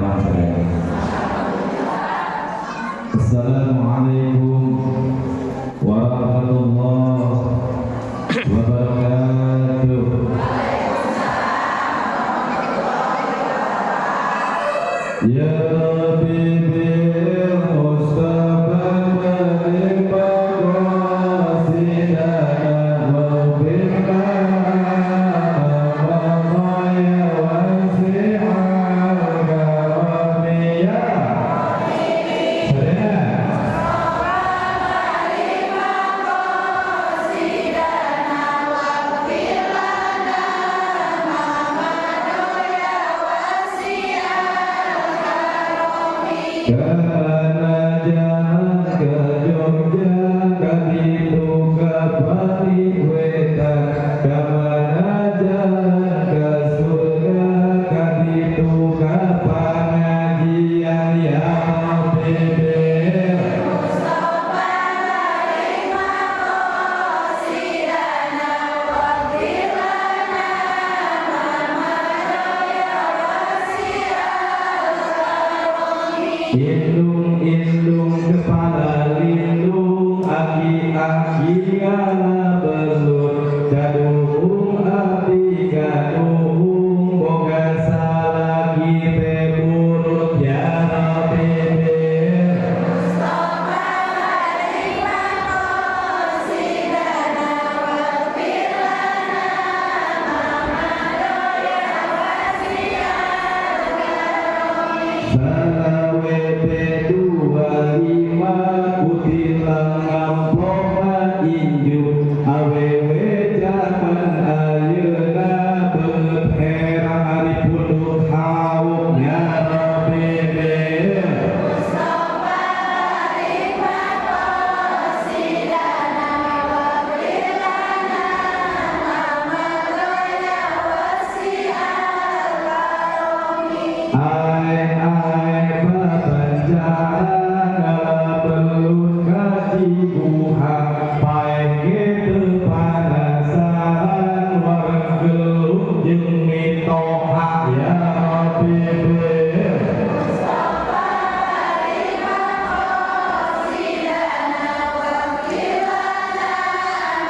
Salaman sadaya. Assalamualaikum warahmatullahi wabarakatuh. Ya Rabbi bil Mustafa balligh maqasidana waghfir lana ma ya wasi'al karami ya. Sadaya. Kemana jalan ke Jogja, kaditu ka Pati Wetan. Kemana jalan ke surga, kaditu ka pengajian. Ya Rabbi bil Mustafa balligh maqasidana waghfir lana ma madha ya wasi'al karami. Indung-indung kepala lindung, aki-aki ngala belut, kaduhung abdi kaduhung, boga salaki teh burut. Ya Rabbi bil Mustafa balligh maqasidana waghfir lana ma madha ya wasi'al karami. Salawe 25 kutilang amplopna inju, awewe jaman ayeuna beungeut herang ari punduk hauk. Ya Rabbi bil Mustafa balligh maqasidana waghfir lana ma madha ya wasi'al karami. Ai ai babanjaran ngala belut ka Ciguha, paeh ge teu panasaran, wareg gelut jeung mitoha. Ya Rabbi bil Mustafa balligh maqasidana waghfir lana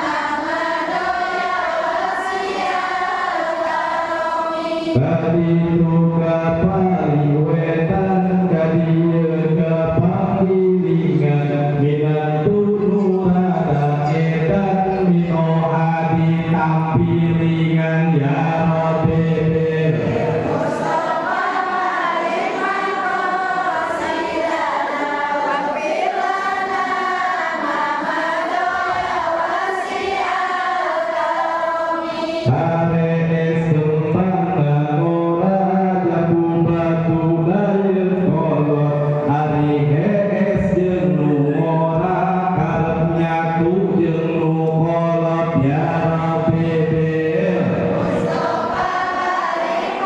ma madha ya wasi'al karami. Kaditu ka Paliwetan, kadieu ka Panggilingan, minantu nu rada edan, mitoha ditampilingan. Ya Rabbi bil Mustafa balligh maqasidana waghfir lana ma madha ya wasi'al karami. Harees kembang ngora, jambu batu Dayeuhkolot, ari hees jeung nu ngora, karep nyatu jeung nu kolot. Ya Rabbi bil Mustafa balligh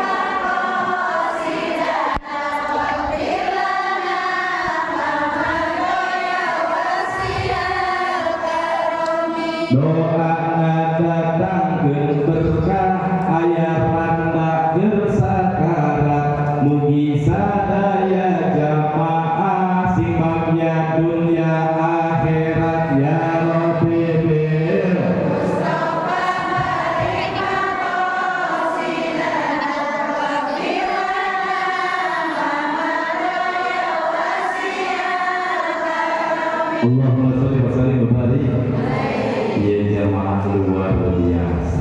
maqasidana waghfir lana ma madha ya wasi'al karami. Doa ngadatangkeun berkah, aya randa keur sakarat, mugi sadaya jamaah sing bagya dunya akhirat. Ya Rabbi bil Mustafa balligh maqasidana waghfir lana ma madha ya wasi'al karami. Allahumma sholli wa sallim wa barik. Ya jamaah luar biasa.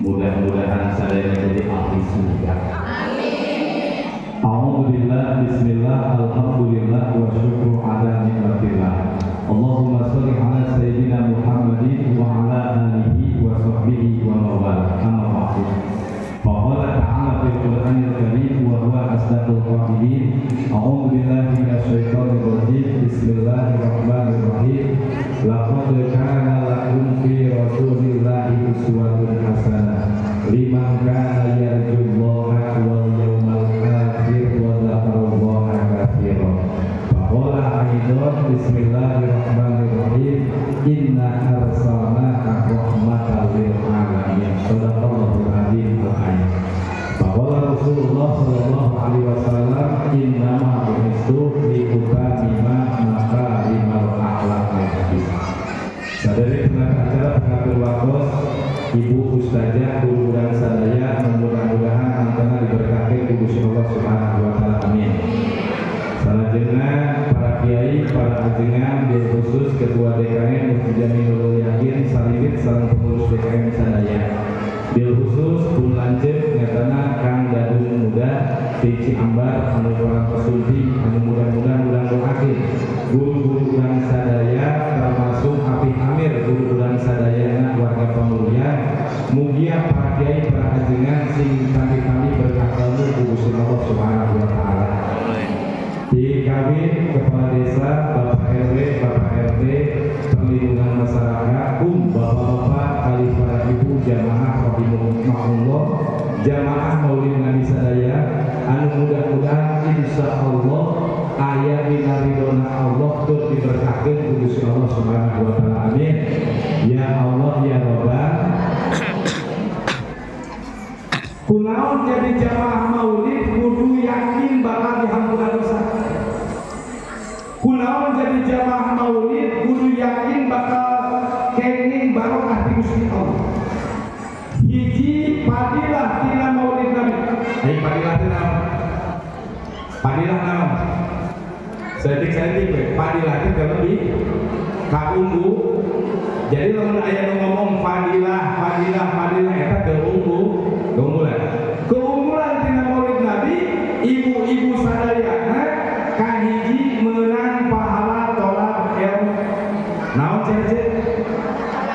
Mudah-mudahan saya menjadi ahli surga. Amin. A'udzubillah, bismillah, alhamdulillah, wa syukru ala nikmatillah. Allahumma sholli ala sayyidina Muhammadin wa ala alihi wa sahbihi wa mawala. Amma ba'du. Faqala ta'ala fil Qur'anil Karim wa huwa asdaqul qailin. A'udzu billahi minasyaitonir rajim. Bismillahirrahmanirrahim. Laqad kana lakum fi Rasulillahi uswatun hasanah liman kana yarjullaha wal yawmal akhir wa dzakarallaha katsiran. Faqala aidan bismillahirrahmanirrahim. Inna arsalnaka rahmatan lil alamin. Shadaqallahul azim al-ayat. Faqala Rasulullah sallallahu alaihi wasallam. sajah guru urang sadaya, mudah-mudahan antana diberkati ku Gusti Allah Subhanahu wa taala, amin. Salajengna para kiai, para ajengan, bil khusus ketua DKM Mufti Nurul Yakin Salimit sareng pengurus DKM sadaya. Bil khusus pun lanceuk nyatana Kang Dadung Muda di Ciambar anu parantos sumping, anu mudah-mudahan urang doakeun guru-guru urang sadaya, termasuk Apih Amir guru urang sadayana warga Pamulian. Mugia para kiai, para ajengan sing kami-kami berkah ilmu ku Gusti Allah Subhanahu wa taala. Di kami kepala desa, Bapak RW, Bapak RT, perlindungan masyarakat, bapak-bapak, kali para ibu jamaah rahimahumullah, jamaah Maulid Nabi sadaya, anu mudah-mudahan insya Allah aya dina ridona Allah tur diberkahkeun ku Gusti Allah Subhanahu wa taala, amin. Ya Allah ya Rabbal. Kunaon jadi jamaah Maulid kudu yakin bakal dihampura dosa? Kunaon jadi jamaah Maulid kudu yakin bakal kenging barokah di Gusti Allah? Hiji, padilah tina Maulid Nabi. Ai padilah teh naon? Padilah naon? Saeutik-saeutik we, padilah teh lebih kaunggu. Jadi lamun aya nu ngomong fadilah, fadilah, fadilah, eta keunggulan. Keunggulan tina Maulid Nabi, ibu-ibu sadayana, kahiji menang pahala tolab ilmu. Naon cece?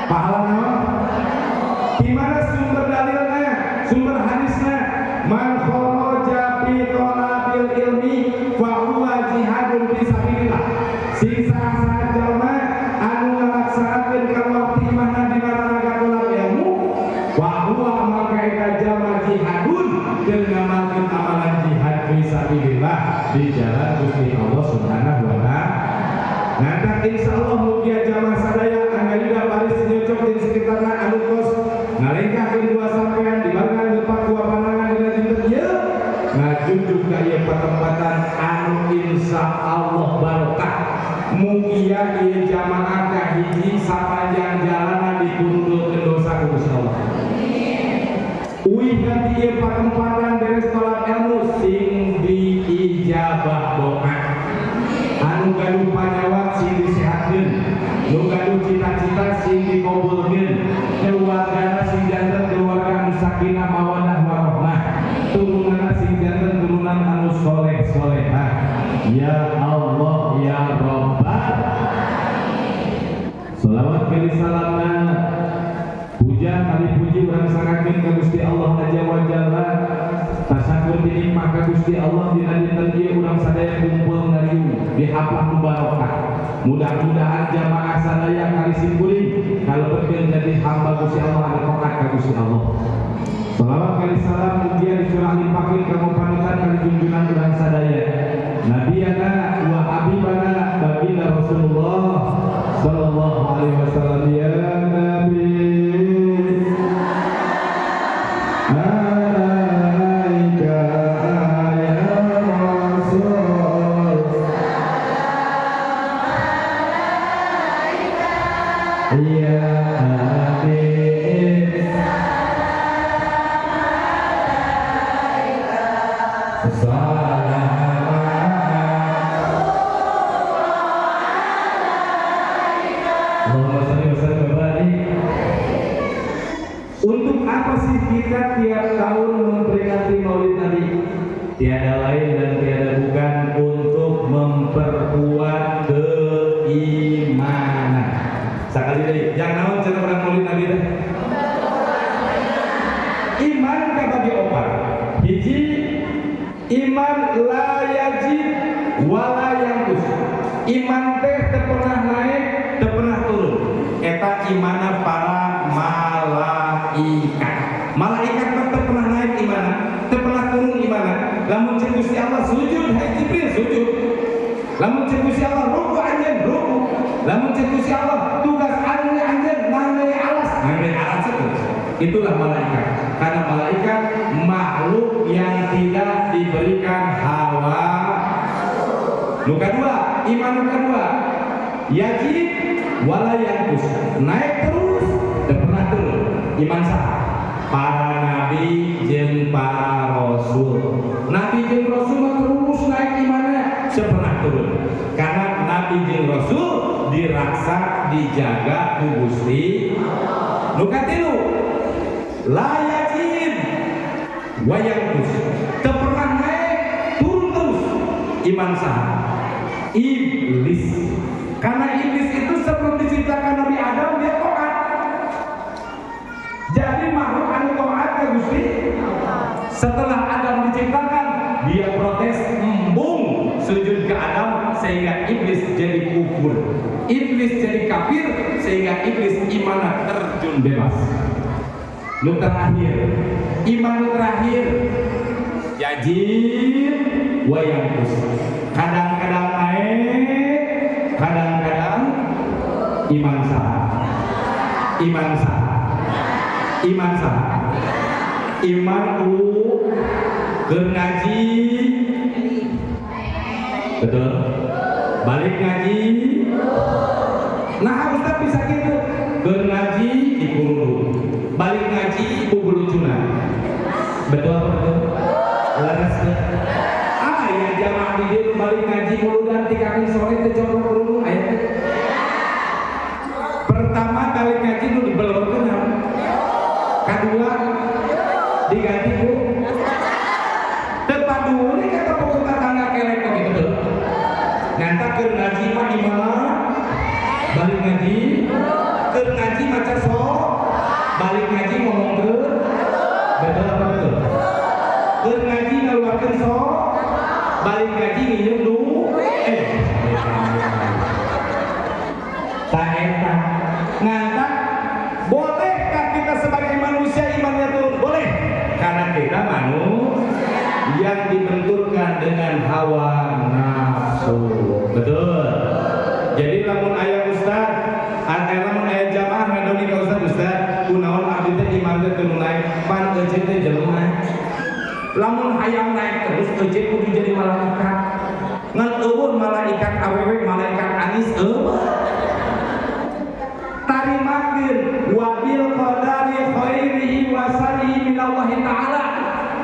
Pahala naon? Di mana sumber dalilnya? Sumber hadisnya? Man kharaja fi talabil ilmi fa huwa jihadun fi sabilillah. Sing saha jalma anu ngalaksanakeun kaluar ti imahna dina raraga tolab ilmu, wa huwa maka eta jalma jihadun jeung ngamalkeun amalan jihad fi sabilillah di jalan Gusti Allah Subhanahu wa taala. Ngantak insyaallah mugia jamaah sadaya anggalida baris nyocok di sekitarna anu kos ngalengkahkeun dua sampean dibarengan lepak dua pandangan dina dinten ieu ngajunjung ka ieu patempatan anu insya Allah barokah. Mugia ieu jamaah kahiji sapanjang jalanna dikurudulkeun dosa ku Gusti Allah. Uih nanti ieu patempatan beres tolab ilmu sing diijabah doa. Anu gaduh panyawat sing disehatkeun, nu gaduh cita-cita sing dikabulkeun, keluargana sing janten keluarga anu sakinah mawaddah warahmah, turunanna sing janten turunan anu soleh solehah. Ya Allah ya Rabbal. Salawat kali salamna, puja kali puji urang sanggakeun ka Gusti Allah Azza wa Jalla. Tasakur dinikmah ka Gusti Allah dina dinten ieu urang sadaya kumpul ngariung di haflah nu barokah. Mudah-mudahan jamaah sadaya kali simkuring kalebetkeun jadi hamba Gusti Allah anu taat ka Gusti Allah. Salawat kali salam mugia dicurah limpahkeun ka panutan kali junjungan urang sadaya, Nabiyana wa habibana baginda Rasulullah sallallahu alaihi wasallam. Ya Nabi, alaika ya Rasul, ya Habib, salam. Allahumma sholli wa sallim wa barik. Untuk apa sih kita tiap tahun memperingati Maulid Nabi? Tiada lain dan tiada bukan untuk memperkuat keimanan. Sekali lagi, jangan naon cenah urang Maulid Nabi teh? Iman kabagi opat. Hiji, iman la yazid wala yanqus. Iman teh teu pernah naik, teu pernah turun. Eta imana para malaikat. Malaikat mah teu pernah naik imana, teu pernah turun imana. Lamun cek Gusti Allah sujud, hai Jibril sujud. Lamun cek Gusti Allah ruku, anjeun ruku. Lamun cek Gusti Allah tugas anjeun anjeun nangge alas, nangge alas itu. Itulah malaikat. Karena malaikat makhluk yang tidak diberikan hawa. Nu kedua, iman nu kedua, yazid wala yanqus. Naik terus dan pernah turun. Iman sah. Para nabi jeung para rasul. Nabi jeung rasul mah terus naik imannya, pernah turun. Karena nabi jeung rasul diraksa, dijaga ku Gusti. Nu katilu, la yazid wa yanqus. Teu pernah naik, turun terus. Iman saha? Iblis. Karena iblis itu sebelum diciptakan Nabi Adam dia taat. Jadi makhluk anu taat ke Gusti. Setelah Adam diciptakan, dia protes, embung sujud ke Adam, sehingga iblis jadi kufur. Iblis jadi kafir, sehingga iblis imanah terjun bebas. Nu terakhir, iman nu terakhir, yazid wa yanqus. Kadang-kadang naik, kadang-kadang iman saha? Iman saha? Iman saha? Iman u keur ngaji, betul, balik ngaji. Nah, Ustaz, bisa gitu, keur ngaji dikurung, balik ngaji bubulucunan, betul apa betul? Leres teu? Ah ya, jamaah di dieu balik ngaji muludan ti Kamis sore teu coplok kerudung, aya teu? Pertama balik ngaji nu dibelorkeun naon? Kadua diganti ku teu paduli kata pokok tetangga kelek oge, betul? Ngantak keur ngaji mah di mana, balik ngaji keur ngaji maca so, balik ngaji ngomongkeun, betul apa betul? Keur ngaji ngaluarkeun so, balik ngaji nginjem du tah eta. Ngantak bolehkah kita sebagai manusia imannya turun? Boleh, karena kita manusia yang dibenturkan dengan hawa nafsu, betul? Jadi lamun aya ustad, aya lamun aya jamaah ngadoni ka ustad, "Ustad, kunaon abdi teh iman teh teu naik?" Pan ece teh jelema. Lamun hayang naik terus, ece kudu jadi malaikat. Ngan euweuh malaikat awewe, malaikat anis euweuh. Tarimakeun wabil qadari khairihi wa syarrihi minallahi ta'ala.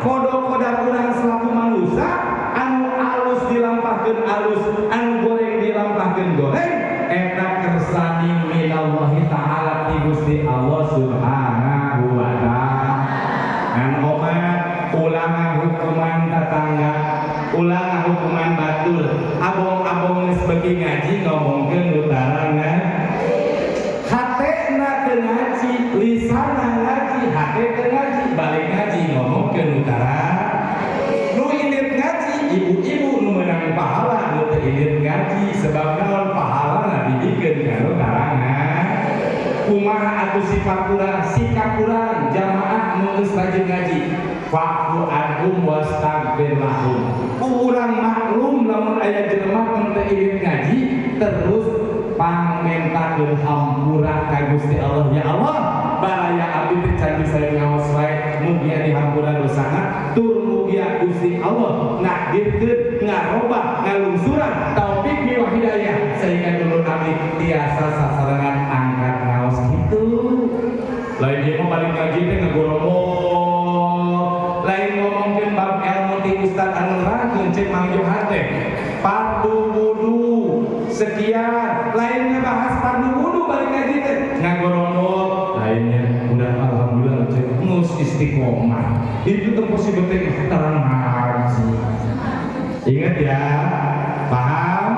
Qada qadar urang selaku manusia, anu alus dilampahkeun alus, anu goreng dilampahkeun goreng, eta kersane minallahi ta'ala, ti Gusti Allah Subhanahu wa ta'ala. Ngan omat, ulah ngahukuman tetangga, ulah ngahukuman batur. Abong-abong geus beuki ngaji ngomongkeun nu tarangan, hatena teu ngaji, lisanna ngaji, hate teu ngaji, balik ngaji ngomongkeun nu nu indit ngaji, ibu-ibu nu meunang pahala, nu teu indit ngaji, sebab naon? Pahala dibikeun ka nu tarangan. Kumaha atuh sifat kurang, sikap kurang jamaah nu geus rajin ngaji? Fa'fu anhum wastaghfir lahum. Ku urang maklum lamun aya jelema nu teu indit ngaji, terus pangmentakeun hampura ka Gusti Allah. "Ya Allah, baraya abdi teh can bisa ngaos wae, mugia dihampura dosana." Tur mugia Gusti Allah nakdirkeun, ngarobah, ngalungsuran taufik wa hidayah sehingga dulur abdi tiasa sasarengan angkat ngaos gitu. Lain ieu mah balik ngaji teh ngagoromol, lain ngomongkeun bab ilmu ti ustad anu nerangkeun, cek Mang Johan teh fardu wudu sekian, lainnya bahas fardu wudu, balik ngaji teh ngagoromol. Lainnya udah alhamdulillah, cek ngus istiqomah itu tuh possible teh terang ngaji. Ingat ya, paham?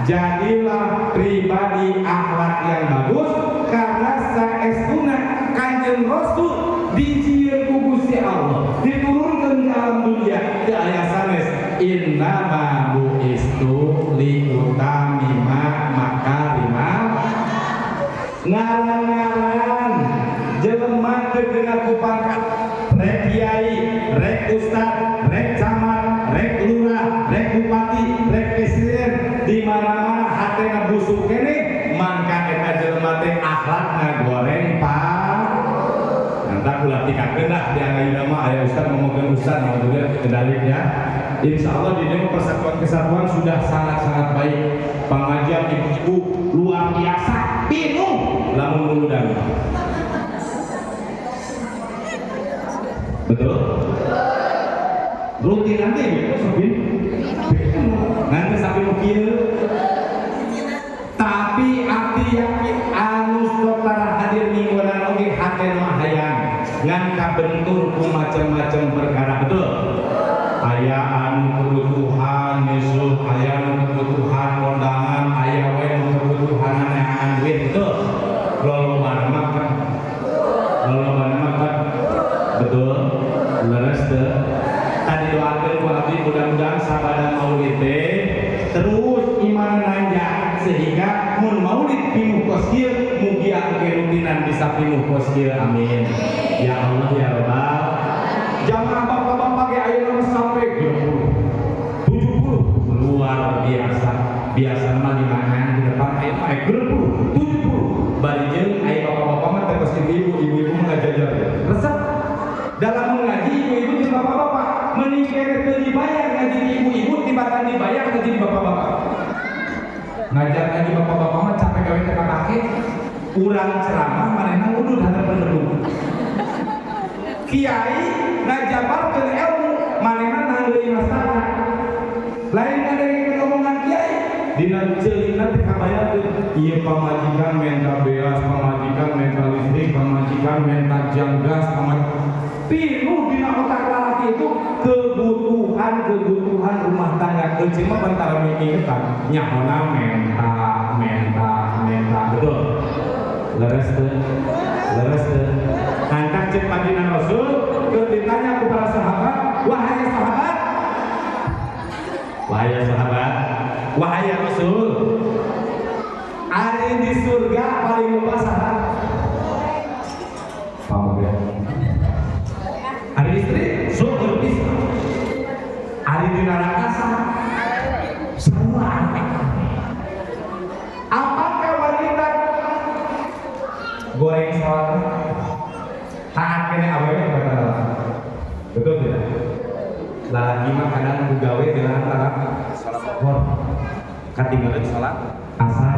Jadilah pribadi akhlak yang bagus, karena saestuna Kanjeng Rasul dijieun ku Gusti Allah, diturunkan ke alam dunia ke aya sanes innama bu'istu liutammima makarima. Ngaran-ngaran jelema teu kena ku pangkat, rek kiai, rek ustad, rek camat, rek lurah, rek bupati, rek presiden, di mana-mana hatena busuk keneh, mangka eta jelema teh akhlakna goreng. Pak, nanti ulah tikakeun lah di ayeuna mah aya ustad ngomongkeun ustad, alhamdulillah kendalik ya. Insya Allah di demo persatuan kesatuan sudah sangat-sangat baik. Pengajian ibu-ibu luar biasa, pinuh lamun muludan. Betul? Rutin nanti ibu sok nanti sampai nu kieu. Tapi abdi yakin anu sok tara hadir mingguan oge hatena mah hayang ngan kabentur ku macam-macam perkara, betul? Aya anu kebutuhan misuh, aya anu kebutuhan kondangan, aya we nu kebutuhan neangan duit, betul? Lolobana mah kan, lolobana mah kan, betul? Leres teu? Tadi doakeun ku abdi, mudah-mudahan sabada maulid teh terus iman nanjak sehingga mun maulid pinuh kos kieu, mugia engke rutinan bisa pinuh kos kieu. Amin ya Allah ya Rabbal. Jamaah bapak-bapak ge ayeuna mah sampai 60 70, luar biasa. Biasa mah limaan di depan, aya mah 60 70, bari jeung aya bapak-bapak mah teh kos ibu-ibu, ibu-ibu mah ngajajar resep dalam mengaji. Ibu-ibu jeung bapak-bapak mending kere teu dibayar ngaji di ibu-ibu tibatan dibayar ngaji di bapak-bapak. Ngajar ngaji bapak-bapak mah capek, gawe teu kapake. Urang ceramah, manehna ngudud hadeupeun gedung. Kiai ngajabarkeun ilmu, manehna nahan masyarakat lain ngadengekeun omongan kiai. Dina ceulina teh kabayarkeun ieu, pamajikan menta beas, pamajikan menta listrik, pamajikan menta jang gas, pamajikan pinuh dina otak lalaki itu kebutuhan kebutuhan rumah tangga. Kecil mah bantara mikirkan nyahona menta menta menta, betul? Leres teu? Leres teu? Hantak cek baginda Rasul keur ditanya ku para sahabat, "Wahai sahabat, wahai sahabat, wahai Rasul, ari di surga paling loba saha?" Pamoga. Ari istri syukur bisa. Ari di neraka saha? Semua aneh. Apakah wanita goreng sholat taat kene awewe kata lalaki? Betul tidak? Lalaki mah kadang ku gawe di antara sholat zuhur, katinggalan sholat asar,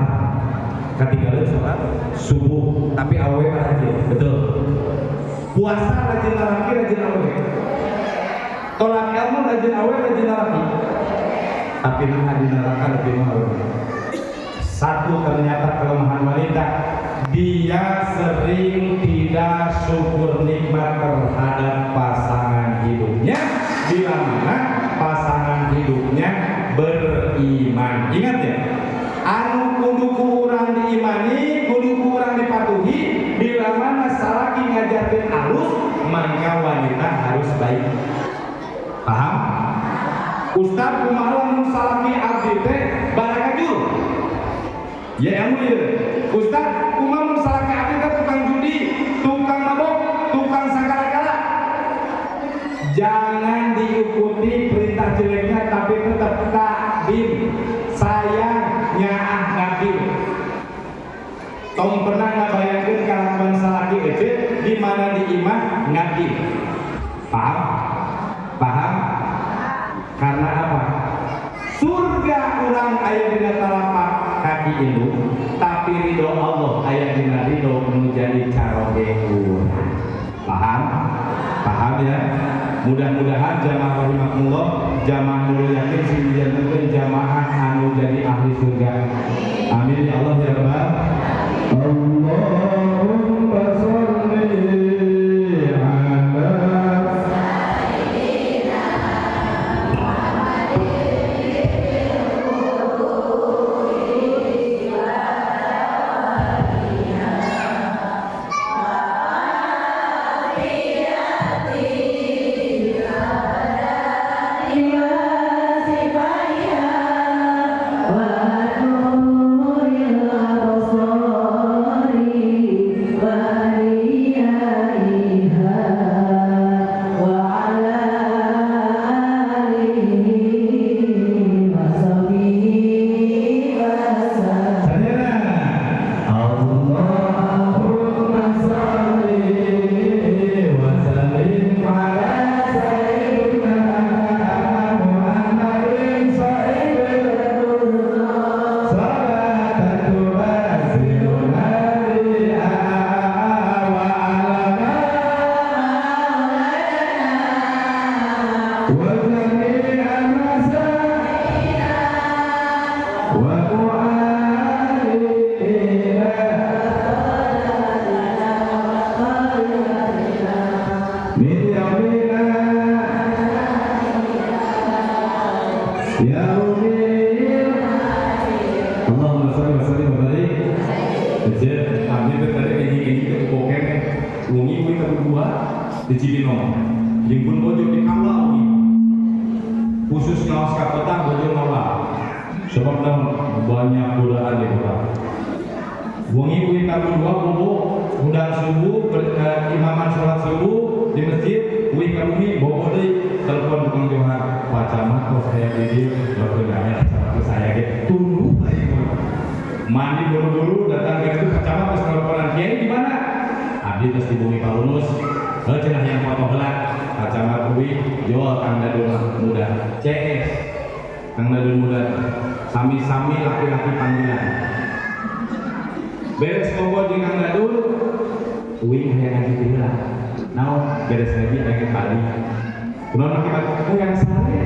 katinggalan sholat subuh, tapi awewe mah rajin, betul? Puasa rajin lalaki, rajin awewe? Tolak ilmu rajin awewe, rajin lalaki? Tapi nah, di neraka lebih mahal. Satu, ternyata kelemahan wanita, dia sering tidak syukur nikmat terhadap pasangan hidupnya bila mana pasangan hidupnya beriman. Ingat ya, anu kudu ku urang diimani, kudu ku urang dipatuhi. Bila mana salaki ngajarkeun alus, maka wanita harus baik. Paham? Ustaz, kumaha lamun salaki abdi teh barakajul? Ya ilmu ya. Ustaz, kumaha mun salaki abdi teh tukang judi, tukang mabok, tukang sagala-gala? Jangan diikuti perintah jeleknya, tapi tetap takdim, sayang, nyaah, ngabdi. Tong pernah ngabayangkeun kalakuan salaki ece di mana di imah ngabdi. Paham? Paham? Karena apa? Surga urang aya dina telapak kaki induk, tapi ridho Allah aya dina ridho nu jadi caroge urang. Paham? Paham ya? Mudah-mudahan jamaah rahimakumullah, jamaah Nurul Yakin sing dijadikan jamaah anu jadi ahli surga. Amin ya Allah ya Rabbal. Allahumma sholli ala Sayyidina Muhammadin. Yaumil. Allahumma sholli wa sallim wa barik. Jadi, abdi teh tadi enjing-enjing teh boken teh. Wengi kuwi tabuh dua di Cibinong. Jeung pun bojo di kawal wengi. Khusus ngaos ka kota bojo ngawal. Sebab banyak godaan di kota. Wengi kuwi tabuh dua bobo undang subuh imaman sholat subuh di masjid kuwi ka bumi bobo deui telepon tukang Johan, "Pak Camat kok saya di dieu?" "Bapak aya Camat saya ge tunggu aja." Mandi buru-buru datang ke itu, Pak Camat terus teleponan, "Kiai di mana?" "Abdi terus di bumi Pak Lunus." "Heuh, cenah yang foto heula." Pak Camat kuwi jual Kang Dadun muda CS. Kang Dadun muda sami-sami laki-laki panggilan. Beres ngobrol jeung Kang Dadun, uing hayang ngaji teh heula. Naon? Beres ngaji hayang balik. Kunaon akibat? Hayang sare.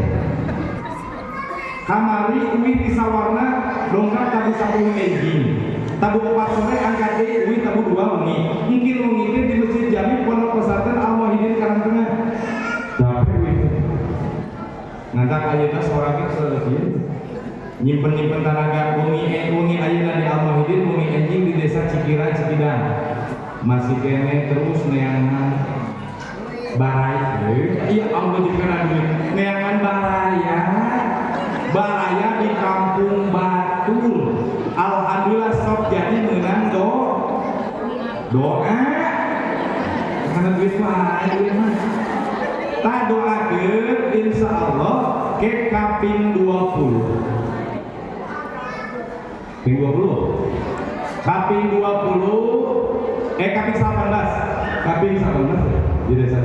Kamari uing di Sawarna dongkap tabuh 10 enjing. Tabuh 4 sore angkat deui uing tabuh 2 wengi. Mungkin wengi teh di Masjid Jami Pondok Pesantren Al Muwahhidin Karangtengah. Capek uing teh. Ngantak ayeuna sorang ge kieu. Nyimpen-nyimpen tanaga wengi ayeuna di Al Muwahhidin, wengi enjing di desa Cikira Cikidang. Masih kene terus neangan baraya. Iya Allah juga duit. Neangan baraya. Baraya di kampung Batur. Alhamdulillah sok jadi menang doa. Karena duit wae duit mah. Tak doakeun insya Allah ke kaping 20. Kaping 20. Kaping 20 kaping 18. Kaping 18 ya di desa.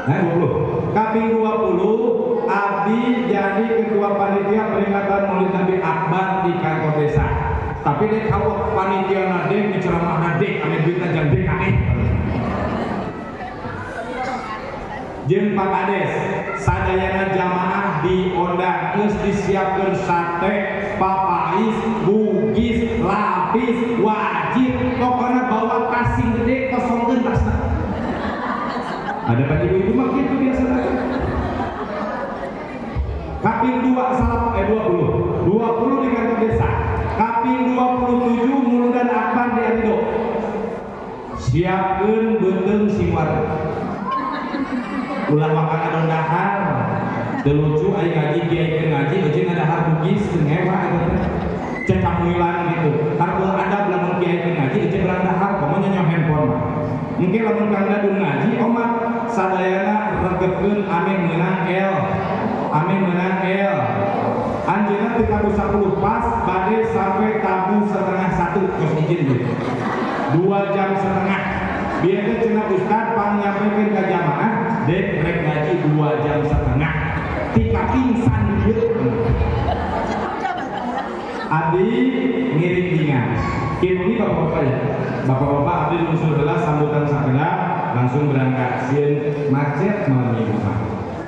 Nah, 20. Kaping 20 abdi jadi ketua panitia peringatan Maulid Nabi Akbar di kantor desa. Tapi dek kalau panitia nade di ceramah nade ame duitna jam DKE. Jeung Pak Kades sadayana jamaah diondang, geus disiapkeun sate, papais, bugis, lapis, wajib, pokoknya bawa tas sing gede, kosongkeun tasna. Ada pak ibu-ibu mah gitu biasa. Kaping 2 salah 20. 20 di kantor desa. Kaping 27 Muludan Akbar di Arido. Siapkeun beuteung sing wareg. Ulah makan adon dahar. Teu lucu aya ngaji kiai keur ngaji euceun ngadahar bugis teu ngewa eta teh. Cecamuilan gitu. Tarkul adab lamun kiai keur ngaji euceun berang dahar komo nyenyo handphone mah. Mungkin lamun Kang Dadun ngaji omat sadayana regepkeun ame meunang L. Ame meunang L. Anjeunna teu tabuh 10 pas bade sampai tabuh setengah satu geus izin gitu. 2 jam setengah. Biasanya cenah ustad pang nyampaikan ke jamaah dek rek ngaji 2 jam setengah. Tika pingsan dieu. Abdi ngiring bingan. Kieu bapak-bapak ya. Bapak-bapak abdi lungsur heula sambutan sakedap langsung berangkat sieun macet malam minggu mah.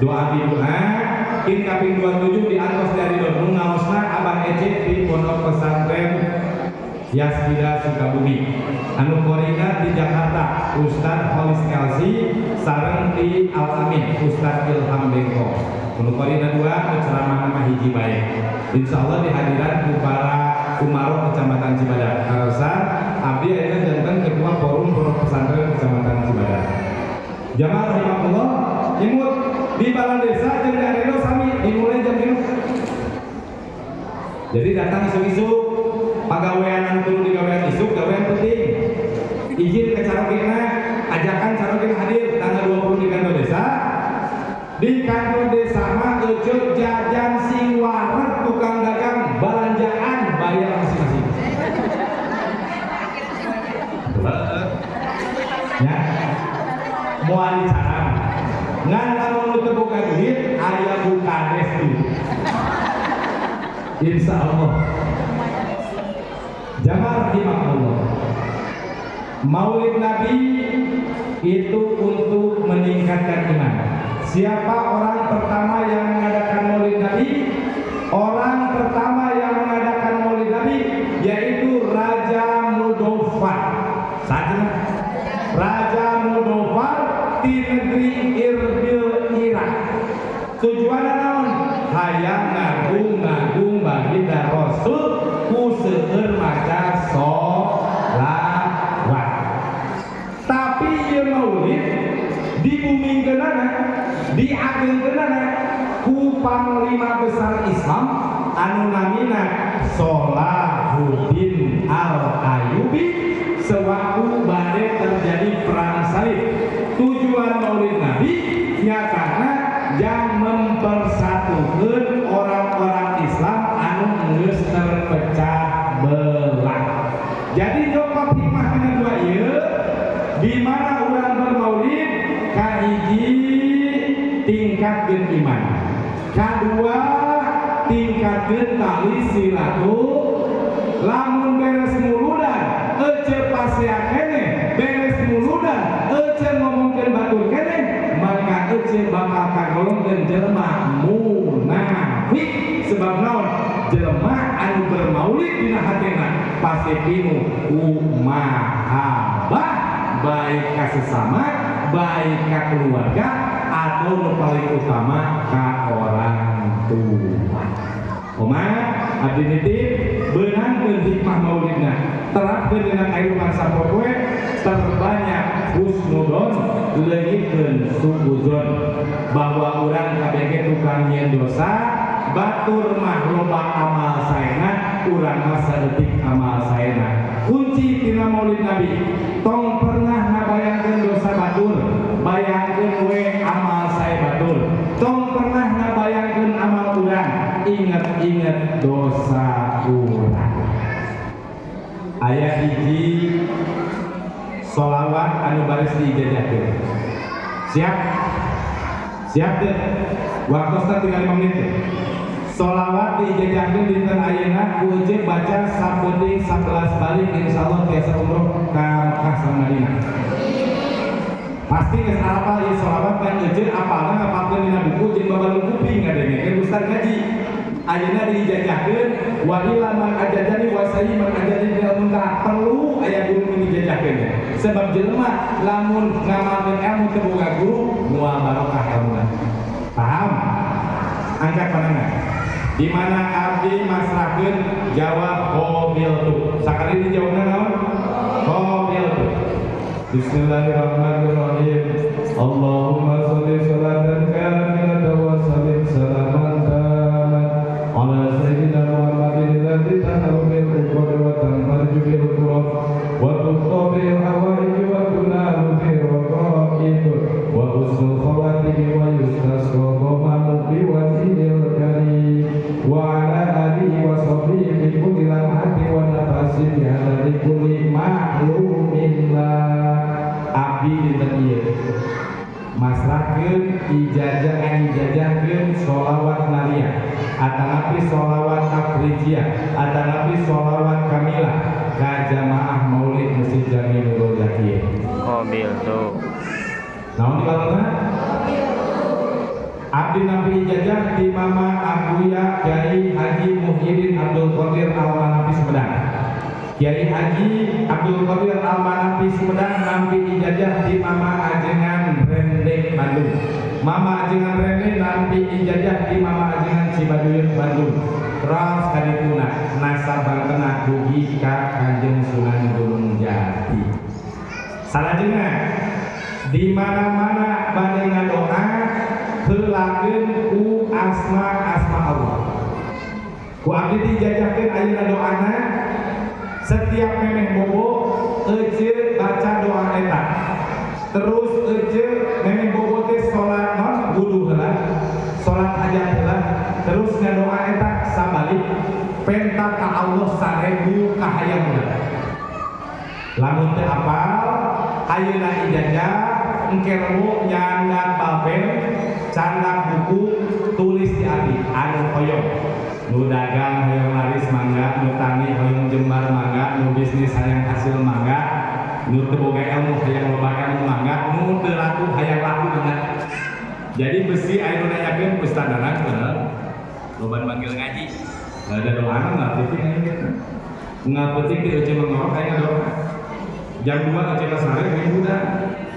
Doa abdi doa kin kaping 27 di antos dari nu ngaosna Abah Ece di Pondok Pesantren Yaspida Sukabumi. Anu korina di Jakarta Ustad Holis Elsi sareng di Al Amin Ustad Ilham Bengko. Anu korina dua nu ceramah mah hiji bae. Insyaallah dihadiran ku para umaro Kecamatan Cibadak. Karaosan abdi ayeuna janten ketua forum pondok pesantren Kecamatan Cibadak. Jamaah rahimakumullah, imut di balai desa jeung di Aredo sami dimulai jam 5. Jadi datang isuk-isuk, pagawean kudu digawean isuk, gawean penting. Izin ke carogena, ajakan carogena hadir tanggal 20 di kantor desa. Di kantor desa mah euceut jajan sing wareg, tukang dagang balanjaan bayar masing-masing. Ya. Moal dicarang. Ngan lamun nu teu boga duit aya bu kades tuh. Insya Allah. Jamaah rahimakumullah. Maulid Nabi itu untuk meningkatkan iman. Siapa orang pertama yang mengadakan Maulid Nabi? Orang pertama yang mengadakan Maulid Nabi yaitu Raja Mudofar. Saja Raja Mudofar di negeri Irbil, Irak. Tujuannya naon? Hayang ngagung-ngagung baginda Rasul ku seueur maca sholawat. Tapi ieu maulid dibumingkeunana, diagengkeunana ku panglima besar Islam anu namina Salahuddin Al-Ayyubi sewaktu bade terjadi perang salib. Tujuan Maulid Nabi nyatana yang mempersatukan orang-orang Islam anu geus terpecah belah. Jadi nyokot hikmah tina dua ieu, di mana urang bermaulid, kahiji tingkatkeun iman, kadua tingkatkeun tali silaturahmi. Lamun beres muludan ece pasea keneh, beres muludan ece ngomongkeun batur keneh, maka ece bakal kagolongkeun jelema munafik. Sebab naon? Jelema anu bermaulid dina hatena pasti pinuh ku mahabbah, baik ka sesama, baik ka keluarga, atau nu paling utama ka orang tua. Oma, abdi nitip beunangkeun hikmah maulidna, terapkeun dina kahirupan sapopoe, terbanyak husnudon, leungitkeun suuzon, bahwa urang KBG tukang nyieun dosa, batur mah loba amal saena, urang mah saeutik amal saena. Kunci tina Maulid Nabi, tong pernah ngabayangkeun dosa batur, bayangkeun we amal sae batur. Tong pernah ngabayangkeun amal urang, inget-inget dosa urang. Aya hiji solawat anu baris diijazahkeun. Siap? Siap teu? Waktosna tinggal 5 menit teh. Solawat diijazahkeun dinten ayeuna ku ece baca sapeuting 11 balik, insyaallah tiasa umroh ka Mekah sareng Madinah. Pasti geus apal ieu solawat kan ece apalna ngapalkeun dina buku jeung babalung kuping ngadengekeun ustaz ngaji. Ayeuna diijazahkeun wa ila man ajajani wa sayyi man ajajani bil muntaha, perlu aya guru nu dijajahkeun ya. Sebab jelema lamun ngamalkeun ilmu teu boga guru moal barokah ilmuna. Paham? Angkat pandangan. Di mana abdi masrahkeun, jawab qobiltu. Sakali dijawabna naon? Qobiltu. Bismillahirrahmanirrahim. Allahumma sholli salatan kamilatan wa sallim salaman taman ala sayyidina Muhammadin alladzi taharu bil uqad wa tanfarju bil kurab wa tuqta bil hawaij wa tunalu bil raqaib wa husnul khawatim wa yustasqa ghamamu bi wajhil karim wa ala alihi wa sahbihi fi kulli lamhati wa nafasin bi adadi kulli ma'lumin la. Abdi dinten ieu masrahkeun ijazah, ngijazahkeun sholawat nariyah atanapi sholawat afrijiyah atanapi sholawat kamilah ka jamaah Maulid Masjid Jami Nurul Yakin. Qobiltu. Naon dibalana? Abdi nampi ijazah di Mama Abuya Kiai Haji Muhyiddin Abdul Qadir Al-Manafi Sumedang. Kiai Haji Abdul Qadir Al-Manafi Sumedang nampi ijazah di Mama Ajengan Rende Bandung. Mama Ajengan Rende nampi ijazah di Mama Ajengan Cibaduyut Bandung. Terus kadituna nasabangkena dugi ka Kanjeng Sunan Gunung Jati. Salajengna di mana-mana bade ngadoa heulakeun ku asma-asma Allah. Ku abdi dijajahkeun ayeuna doana, setiap memeh bobo ece baca doa eta. Terus ece memeh bobo teh salat non wudu heula, salat hajat heula, terus ngadoa eta sabalik penta ka Allah 1000 kahayang heula. Lamun teu apal, ayeuna ijazah, engke rebo nyandak balpen, candak buku, tulis di abdi anu hoyong. Nu dagang hoyong laris mangga, nu tani hoyong jembar mangga, nu bisnis hayang hasil mangga, nu teu boga ilmu hayang loba ilmu mangga, nu teu laku hayang laku mangga. Jadi besi aya nu nanyakeun Ustaz Danang bener. Loba manggil ngaji. Ada doana nggak penting aja gitu. Nggak penting teh ece mengorok aya doa. Jam 2 ece sare we udah.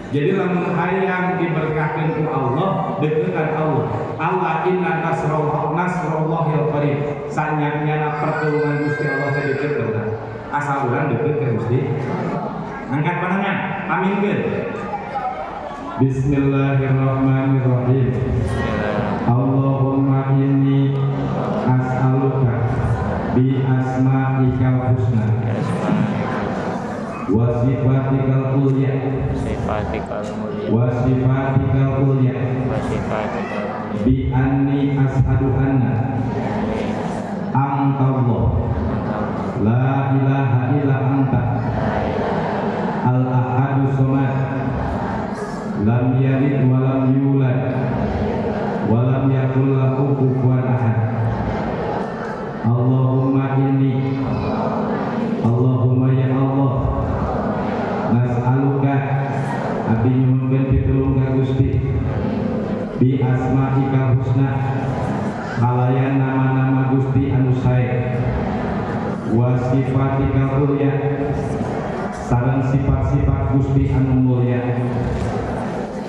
Jadi lamun hayang diberkahkeun ku Allah, dekeutan Allah. Allah inna nasrallah nasrullah nasrullahil qarib. Sanyana pertolongan Gusti Allah teh deukeut ka urang. Asal urang deukeut ka Gusti. Angkat pandangan, aminkeun. Bismillahirrahmanirrahim. Allahumma inni as'aluka bi asma'ikal husna wa sifatikal ulya sifatikal mulia wa sifatikal ulya wa sifatikal mulia bi anni ashadu anna antallah la ilaha illa anta al ahadu somad lam yalid wa lam yulad wa lam yakul lahu kufuwan ahad. Allahumma inni, Allahumma ya Allah, nas'aluka abdi nyuhunkeun pitulung ka Gusti bi asma'ikal husna kalayan nama-nama Gusti anu sae wa sifatikal ulya sareng sifat-sifat Gusti anu mulya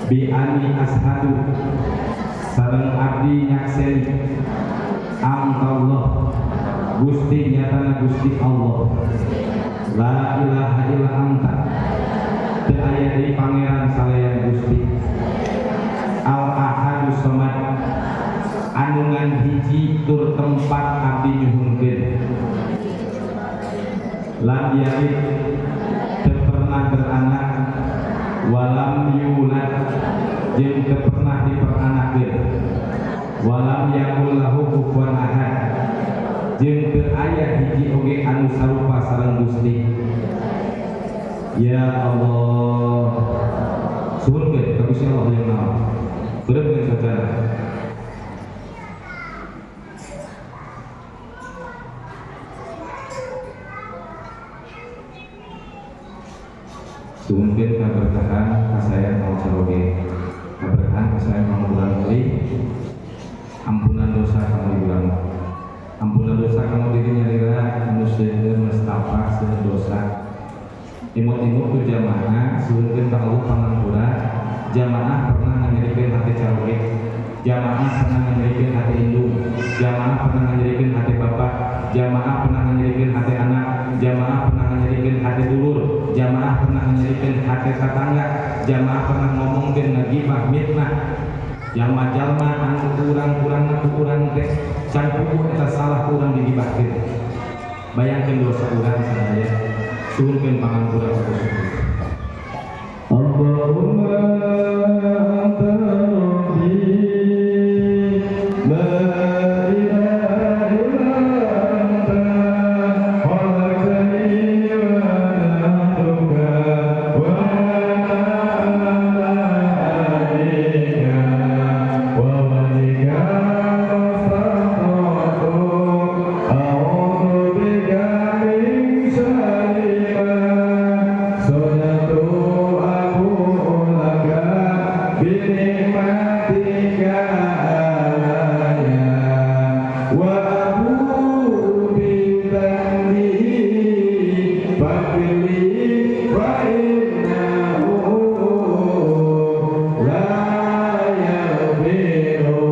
bi anni ashadu sareng abdi nyakseni antallah Gusti nyatana Gusti Allah la ilaha illa anta teu aya deui pangeran salayan Gusti al ahadu samad anu ngan hiji tur tempat abdi nyuhunkeun lam yalid teu pernah beranak walam yulad jeung teu pernah diperanakeun walam yakul lahu kufuwan ahad jeung teu aya hiji oge anu sarupa sareng Gusti. Ya Allah, suhunkeun ka Gusti Allah yang naon beureum sacara. Suhunkeun kaberkahan kasayang mau caroge, kaberkahan kasayang mau bulan kali, ampunan dosa kamu di bulan, ampunan dosa kamu diri nyalira anu seueur nestapak seueur dosa. Imut-imut ku jamaah suhunkeun ka Allah pangampura, jamaah pernah nganyerikeun hati caroge, jamaah pernah nganyerikeun hati indung, jamaah pernah nganyerikeun hati bapak, jamaah pernah nganyerikeun hati anak, jamaah pernah nganyerikeun hati dulur, jamaah pernah nganyerikeun hati tetangga, jamaah pernah ngomongkeun ngagibah mitnah. Jalma-jalma anu kurang-kurangna ku urang teh can puguh eta salah ku urang digibahkeun. Bayangkeun dosa urang sadaya, suhunkeun pangampura ka Gusti. Allahumma anta rabbi la ilaha illa anta khalaqtani wa ana abduka wa ana ala ahdika wa wa'dika mastata'tu a'udzu bika min syarri ma sana'tu abu'u laka bi ni'matika alayya wa abu'u bi dzanbi faghfir li fa innahu la yaghfiru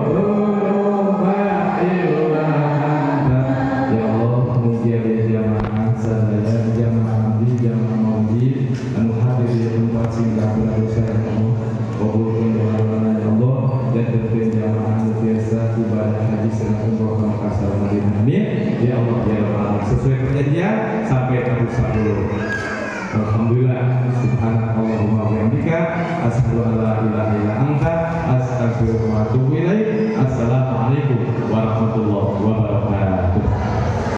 dzunuba illa anta. Ya Allah, mugia di jamaah sadaya, jamaah abdi, jamaah maulid anu hadir di tempat sing kampura dosa ya Allah, kabulkeun doa-doana ya Allah, dan tentunya jamaah anu biasa ibadah haji sareng umroh ka Mekah sareng Madinah. Amin. Ya Allah ya Rabbal alamin. Sesuai perjanjian sampai tahun 10. Alhamdulillah, subhanakallahumma wa bihamdika asyhadu an la ilaha illa anta astaghfiruka wa atubu ilaik. Assalamualaikum warahmatullahi wabarakatuh.